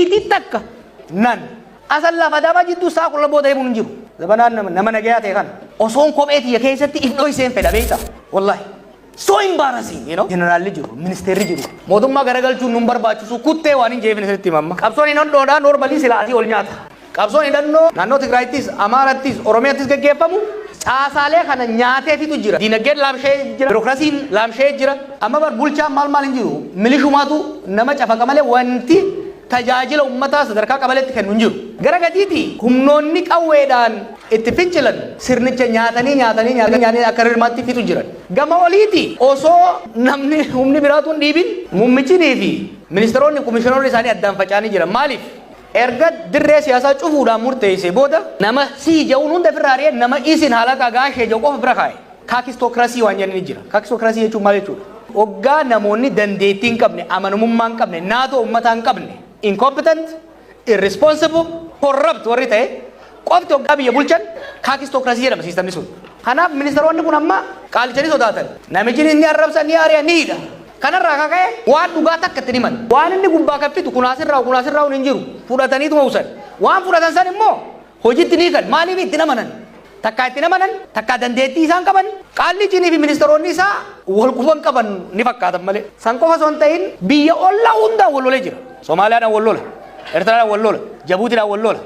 Biitii takka nan Asallaa fi Adaamaa jidduu sa'a 10 booda deemuun hin jiru. Zabanaan nama nagayaa ta'e kana osoon kophee tiyya keessatti if dhoyseen fedha beektaa? Wallahi. So embarrassing. Jeneraalli jiru, ministeerri jiru. Mootummaa garagalchuun nun barbaachisu kuttee waan hin jeefin isinitti hima amma. Qabsoon hidhannoodhaa normally silaa asii ol nyaata. Qabsoon hidhannoo naannoo Tigraayittis, Amaarattis, Oromiyaattis gaggeeffamu caasaalee kana nyaatee fixu jira. Diinagdeen laamsha'ee jira. Birookirasiin laamsha'ee jira. Amma bar bulchaan maal maal hin jiru. Milishumaatu nama cafaqa malee wanti tajaajila ummataa sadarkaa qabaleetti kennu hin jiru. Gara gadiitii humnoonni qawweedhaan itti fincilan sirnicha nyaatanii nyaatanii nyaatanii nyaatanii akka rirmaatti fixu jiran. Gama oliitii osoo namni humni biraatu hin dhiibin muummichinii fi ministeeronni komishinoonni isaanii addaan faca'anii jiran. Maaliif? Erga dirree siyaasaa cufuudhaan murteessee booda nama sii ja'uun hunda ofirraa ari'ee nama isin halaqa gaashee ja'u qofa bira kaa'e. Kaakistokrasii waan jedhani jira. Kaakistokrasii jechuun maal jechuudha? Hoggaa namoonni dandeettii hin qabne, amanamummaa hin qabne, naatoo uummataa hin qabne, incompetent, irresponsible, corrupt warri ta'e qofti hoggaa biyya bulchan kaakistokrasii jedhama siistamni sun. Kanaaf ministeeronni kun amma qaalicha ni sodaatan. Namichi inni arrabsa ni ari'a ni hidha. Kanarraa akka ka'e waan dhugaa takka itti himan. Waan inni gubbaa kaffitu kunaasirraa kunaasirraa hin jiru. Fudhataniituma usan. Waan fudhatan san immoo hojiitti ni hiikan. Maaliif itti amanan? Takkaa itti amanan, takkaa dandeettii isaan qaban, qaallichinii fi ministeeronni isaa wal quban qaban ni fakkaatan malee. San qofa osoo hin ta'in biyya ollaa hundaan wal lolee jira. Somaaliyaadhaan wal lola, Eertiraadhaan wal lola, Jabuutiidhaan wal lola.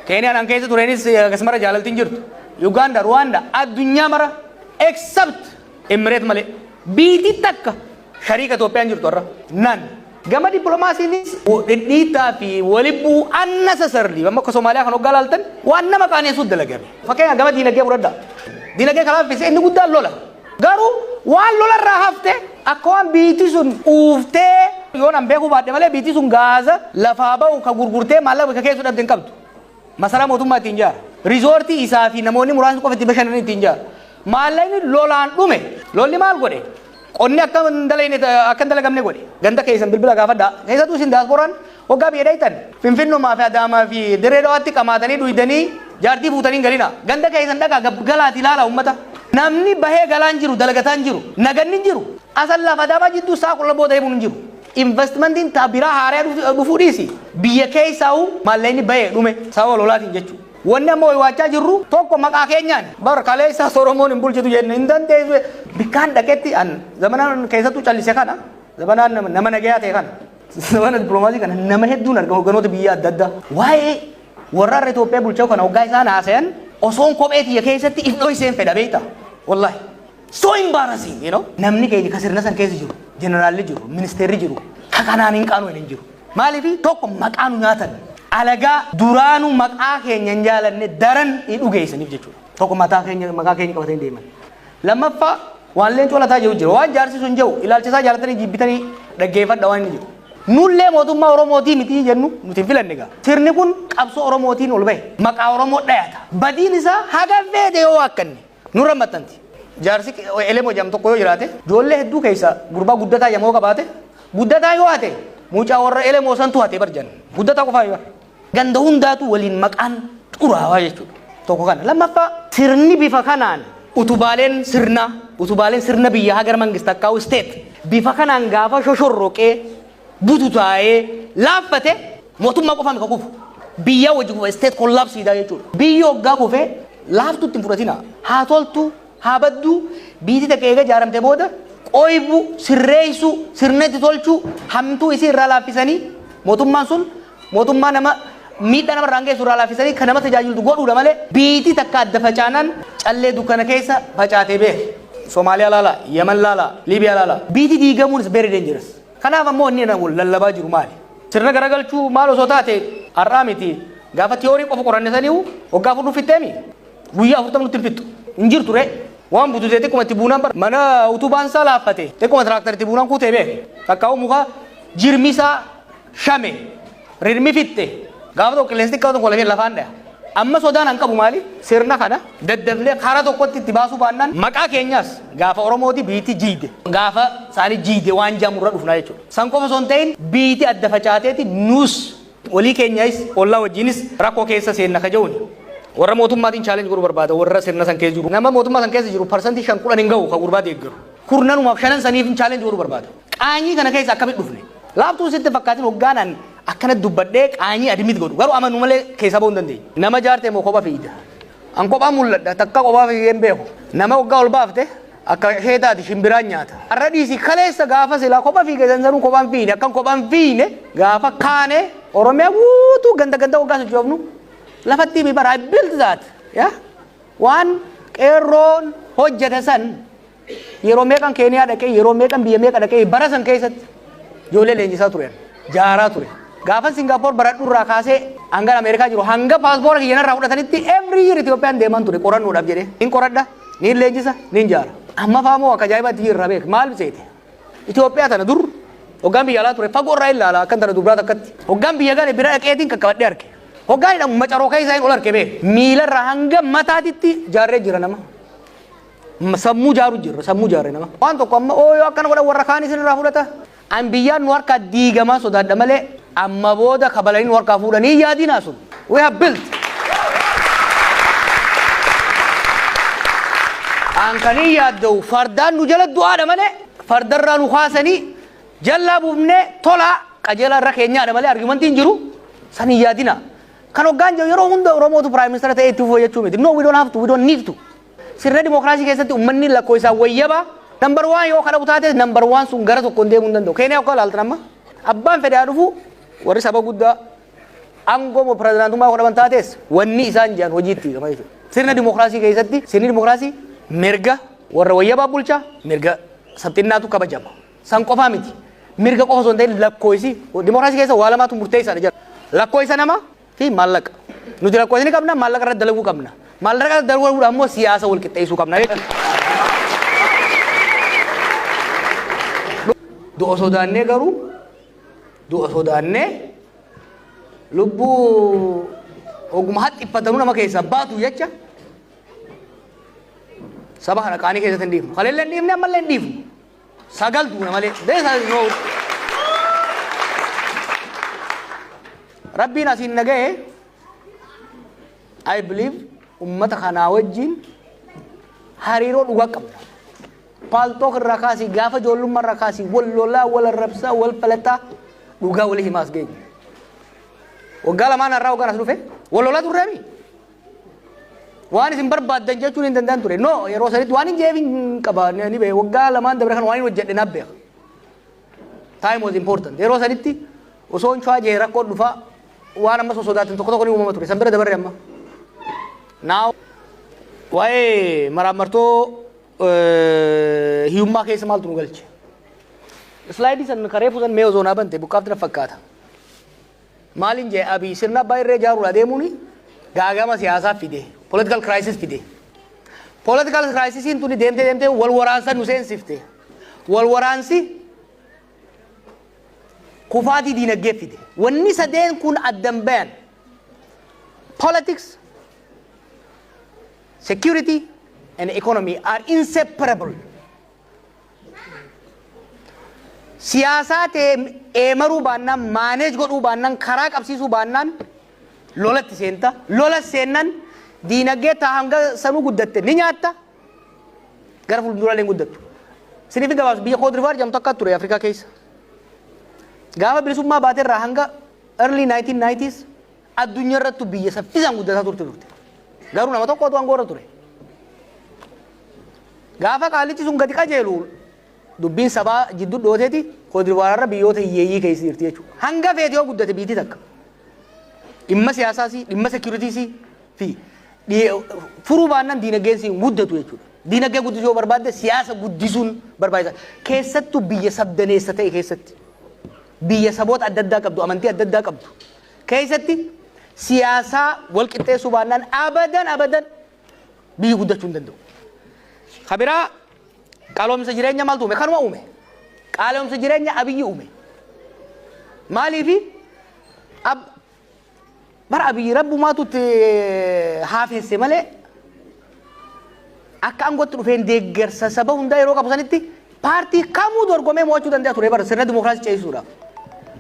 Keeniyaadhaan keessa tureenis akkasumara jaalaltiin jirtu. Uganda, Ruwaanda, addunyaa mara except Emireet malee. Biitii takka shariika Itoophiyaan jirtu har'a. Nan. Gama dippiloomaasiinis dhidhiittaa fi walibbuu unnecessarily amma akka Somaaliyaa kan hoggaa laaltan waan nama qaaneessuuf dalagame. Fakkeenyaaf gama diinagdee fudhadhaa. Diinagdee karaa fise inni guddaan lola. Garuu waan lolarraa hafte akka waan biitii sun uuftee yoon an beekuu baadhe malee biitii sun gaaza lafaa ba'u ka gurgurtee maallaqa ka keessu dhabde hin qabdu. Masaraa mootummaa ittiin ijaara. Riizoortii isaa fi namoonni muraasni qofa itti bashannanan ittiin ijaara. Maallaqni lolaan dhume. Lolli maal godhe? Qonni akka hin dalagne akka hin dalagamne godhe. Ganda keessan bilbila gaafadhaa. Keessattuu isin daaspooraan waggaa biyya dhaytan Finfinnumaa fi Adaamaa fi Dirree Dhawaatti qamaatanii dhuydanii jaartii fuutanii hin galina. Ganda keessan dhaqaa galaati ilaala uummata. Namni bahee galaan jiru dalagataan jiru naganni hin jiru. Asallaaf Adaamaa jidduu sa'a 10 booda deemuun hin jiru. Investmentiin taa biraa haaraa dhufuu dhiisi. Biyya keessaa'u maallaqni bahee dhume sababa lolaatiin jechuudha. Wanni amma waywaachaa jirru tokko maqaa keenyaan bar kaleessa Oromoon hin bulchitu jenne hin dandeessu. Bikkaan dhaqetti an zamanaan keessattuu callise kana zamanaan nama nagayaa ta'e kana zamana dippiloomaasii kana nama hedduun arga hogganoota biyya adda addaa. Waa'ee warra har'a Itoophiyaa bulchaa kana hoggaa isaan haasayan osoon kophee tiyya keessatti if dhoyseen fedha beektaa? Wallahi. So embarrassing. Namni keenya ka sirna san keessa jiru, jeneraalli jiru, ministeerri jiru, ka kanaan hin qaanu hin jiru. Maaliif tokko maqaa nu nyaatan. Alagaa duraanuu maqaa keenya hin jaalanne daran hin dhugeessaniif jechuudha. Tokko mataa keenya maqaa keenya qabatanii deeman. Lammaffaa waan leencoo lataa jiru jira. Waan jaarsi sun jiru ilaalcha isaa jaalatanii jibbitanii dhaggeeffadha waan inni jiru. Nullee mootummaa Oromootii miti jennu nuti hin filanne egaa. Sirni kun qabsoo Oromootiin ol bahe. Maqaa Oromoo dhayata. Badiin isaa haga feete yoo waakkanne nurra maxxanti. Jaarsi Elemoo jedhamu tokko yoo jiraate ijoollee hedduu keessa gurbaa guddataa jedhamu yoo qabaate guddataa yoo hate mucaa warra Elemoo santu hate bar jenna. Guddataa qofaa bar. Ganda hundaatu waliin maqaan xuraawaa jechuudha. Tokko kana. Lammaffaa sirni bifa kanaan utubaaleen sirnaa utubaaleen sirna biyyaa hagar mangist akkaa'u state bifa kanaan gaafa shoshorroqee bututaa'ee laaffate mootummaa qofaan ka kufu. Biyyaa wajji kufa state collapse jechuudha. Biyyi hoggaa kufee laaftutti hin fudhatina. Haa toltu haa badduu biyyi takka eega ijaaramte booda qoybu sirreessuu sirna itti tolchuu hamtuu isii irraa laaffisanii mootummaan sun mootummaa nama miidhaa nama irraan geessu irraa laaffisanii kan nama tajaajiltu godhuudha malee biyyi takka adda facaanaan callee dukkana keessa facaatee beeke. Somaaliyaa laala, Yemen laala, Liibiyaa laala. Biyyi diigamuun is very dangerous. Kanaaf ammoo inni lallabaa jiru maali? Sirna garagalchuu maal osoo taate har'aa miti gaafa tiyoorii qofa qoranne saniihu waggaa 4 nu fixxeemi guyyaa 40 nutti hin fixxu hin jirtu ree waan bututee xiqquma itti buunaan bara mana utubaan isaa laaffate xiqquma tiraaktar itti buunaan kuutee beeke takkaa'u muka jirmi isaa shame rirmi fixxe gaafa tokko qilleensi xiqqaa tokko lafee lafaan dhaya. Amma sodaan an qabu maali? Sirna kana daddafnee karaa tokkotti itti baasuu baannaan maqaa keenyaas gaafa Oromooti biitti jiide. Gaafa isaanii jiide waan jaamurra dhufnaa jechuudha. San qofa osoo hin ta'in biitti adda facaateeti nus walii keenyas ollaa wajjinis rakkoo keessa seenna ka jedhuun. Warra mootummaatiin challenge godhuu barbaada warra sirna san keessa jiru. Nama mootummaa san keessa jiru 5% 10 hin gahu ka gurbaa deeggaru. Kurnanumaaf shanan saniif challenge godhuu barbaada. Qaanyii kana keessa akkamitti dhufne? Laaftuu sitti fakkaatin hoggaanaan Akkana dubbadhee qaanyii admit godhu. Garuu amanu malee keessaa bahuu hin dandeenye. Nama jaartee moo kopha fiigda? An kophaa mul'adha, takka kophaa fiigee hin beeku. Nama waggaa ol baafte akka ishee taati shimbiraan nyaata. Har'a dhiisi, kaleessa gaafa silaa kopha fiige sansanuu kophaan fiine, akkan kophaan fiine gaafa kaane Oromiyaa guutuu ganda ganda waggaa sochoofnu lafatti himi bara. I built that. Yeah? Waan qeerroon hojjete san yeroo meeqan Keeniyaa dhaqee, yeroo meeqan biyya meeqa dhaqee, bara san keessatti ijoollee leenjisaa ture, jaaraa ture. Gaafa Singaappoor baradhu irraa kaasee hanga Ameerikaa jiru, hanga paaspoora kiyya narraa fudhatanitti, every year Itoophiyaan deeman ture qorannoodhaaf jedhee. Nin qoradha, nin leenjisa, nin jaara. Amma faamoo akka ajaa'ibaatti jirra beek maal seete. Itoophiyaa tana dur hoggaan biyya alaa ture fagoo irraa ilaala akkan tana dubraa takkatti. Hoggaan biyya gale bira dhaqeetiin qaqqabadhee arge. Hoggaan hidhamu macaroo keessa hin ol arge beek. Miilarraa hanga mataatitti jaarree jira nama. Sammuu jaaru jirra, sammuu jaarre nama. Waan tokko amma ooyoo akkana godhan warra kaan isin irraa fudhata. An biyyaan nu harkaa diigamaa sodaadha malee amma booda kabalanii nu harkaa fuudhanii yaadinaa sun. We have built. An kanii yaadda'u fardaan nu jala du'aadha malee fardarraa nu kaasanii jallaa buufnee tolaa qajeelaa irra keenyaadha malee argumentiin jiru san hin yaadina. Kan hoggaan jiru yeroo hunda Oromootu prime minister ta'ee itti fufuu jechuu miti. No, we don't have to, we don't need to. Sirna dimookiraasii keessatti uummanni lakkoo isaa wayyaba. Number one yoo kadhabu taate, number one sun gara tokkoon deemuu hin danda'u. Keeniyaa akka ilaaltan amma abbaan fedhaa dhufu, warri saba guddaa aangoo moo pirezidaantummaa godhaman taates, wanni isaan jedhan hojiitti hiikama jechuudha. Sirna dimookiraasii keessatti sirni dimookiraasii mirga warra wayyabaa bulchaa, mirga sabxinnaatu kabajama. San qofaa miti. Mirga qofa osoo hin ta'in lakkoofsi dimookiraasii keessa waa lamaatu murteessaadha jedha. Lakkoofsa namaa fi maallaqa. Nuti lakkoofsa ni qabna, maallaqa irratti dalaguu qabna. Maallaqa irratti dalaguudhaaf immoo siyaasa wal qixxeessuu qabna jechuudha. Du'a sodaannee, garuu du'a sodaannee lubbuu oguma haxxiffatanuu nama keessaa baatu jecha saba kana qaanii keessatti hin dhiifnu. Kaleellee hin dhiifne, ammallee hin dhiifnu. Sagal duuna malee. This is no. Rabbiin asiin naga'e. I believe ummata kanaa wajjin hariiroo dhugaa qabna. Paltalk irraa kaasii, gaafa ijoollummaa irraa kaasii, wal lolaa, wal arrabsaa, wal falataa, dhugaa walii himaas geenye. Waggaa lamaan irraa waggaan as dhufe wal lolaa turreemi. Waan isin barbaaddan jechuun hin danda'an ture. No, yeroo sanitti waan hin jeef hin qaba ni beeka. Waggaa 2n dabre kan waan hin hojjedhe naaf beeka. Time was important. Yeroo sanitti osoo hin jee rakkoo dhufaa waan amma sosodaatin tokko tokko ni uumama ture. San bira dabarre amma. Now waa'ee maraamartoo hiyyummaa keessa maaltu nu galche? Slide san karee fuusan mee osoo naa bante buqqaafti na fakkaata. Maaliin jee? Abii sirna abbaa irree ijaaruudha deemuuni gaagama siyaasaa fide, political crisis fide. Political crisisiin tuni deemtee deemtee wal waraansa nu seensifte. Wal waraansi kufaatii diinagdee fide. Wanni sadeen kun addan bayan. Politics, security and economy are inseparable. Siyaasaa ta'e eemaruu baannaan, manage godhuu baannaan, karaa qabsiisuu baannaan lolatti seenta. Lola seennan diinagdee taa hanga sanuu guddatte ni nyaatta. Gara fuulduraalee hin guddattu. Siniif gabaabsa, biyya Koodirivaar jedhamtu akka ture Afrikaa keessa. Gaafa bilisummaa baateerraa hanga early 1990s addunyaa irrattu biyya saffisaan guddataa turte. Garuu nama tokkotu aangoo irra ture. Gaafa qaalichi sun gadi qajeelu dubbiin sabaa jidduu dhooteeti Koodirivaarra biyyoota hiyyeeyyii keessa jirti jechuudha. Hanga feete yoo guddate biitii takka. Dhimma siyaasaas, dhimma securityis fi furuu baannaan diinagdeen siin guddatu jechuudha. Diinagdee guddisuu yoo barbaadde siyaasa guddisuun barbaachisaadha. Keessattuu biyya sabdaneessa ta'e keessatti. Biyya saboota adda addaa qabdu, amantii adda addaa qabdu keessatti siyaasaa wal qixxeessuu baannaan abadan abadan biyyi guddachuu hin danda'u. Kabiraa qaaloomsa jireenya maaltu uume? Kanuma uume. Qaaloomsa jireenya Abiyyi uume. Maaliifi bara Abiyyi rabbumaatu itti haafesse malee akka aangootti dhufeen deeggarsa saba hundaa yeroo qabu sanitti paartii kamuu dorgomee mo'achuu danda'a ture bara sirna dimookiraasii ceesisuudhaaf.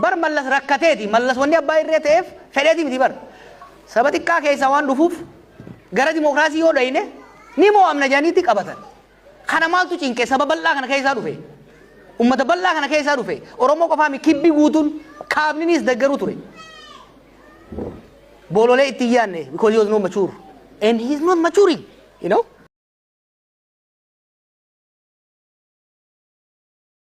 Bar Mallas rakkateeti. Mallas wanni abbaa irree ta'eef fedheeti miti bar. Saba xiqqaa keessaa waan dhufuuf gara dimookiraasii yoo dhayine ni mo'amna jedhaniitti qabatan. Kana maaltu cinqe? Saba bal'aa kana keessaa dhufe. Ummata bal'aa kana keessaa dhufe. Oromoo qofaa mi, kibbi guutuun Kaabninis daggaruu ture. Boololee itti yaanne because he was not mature. And he is not maturing.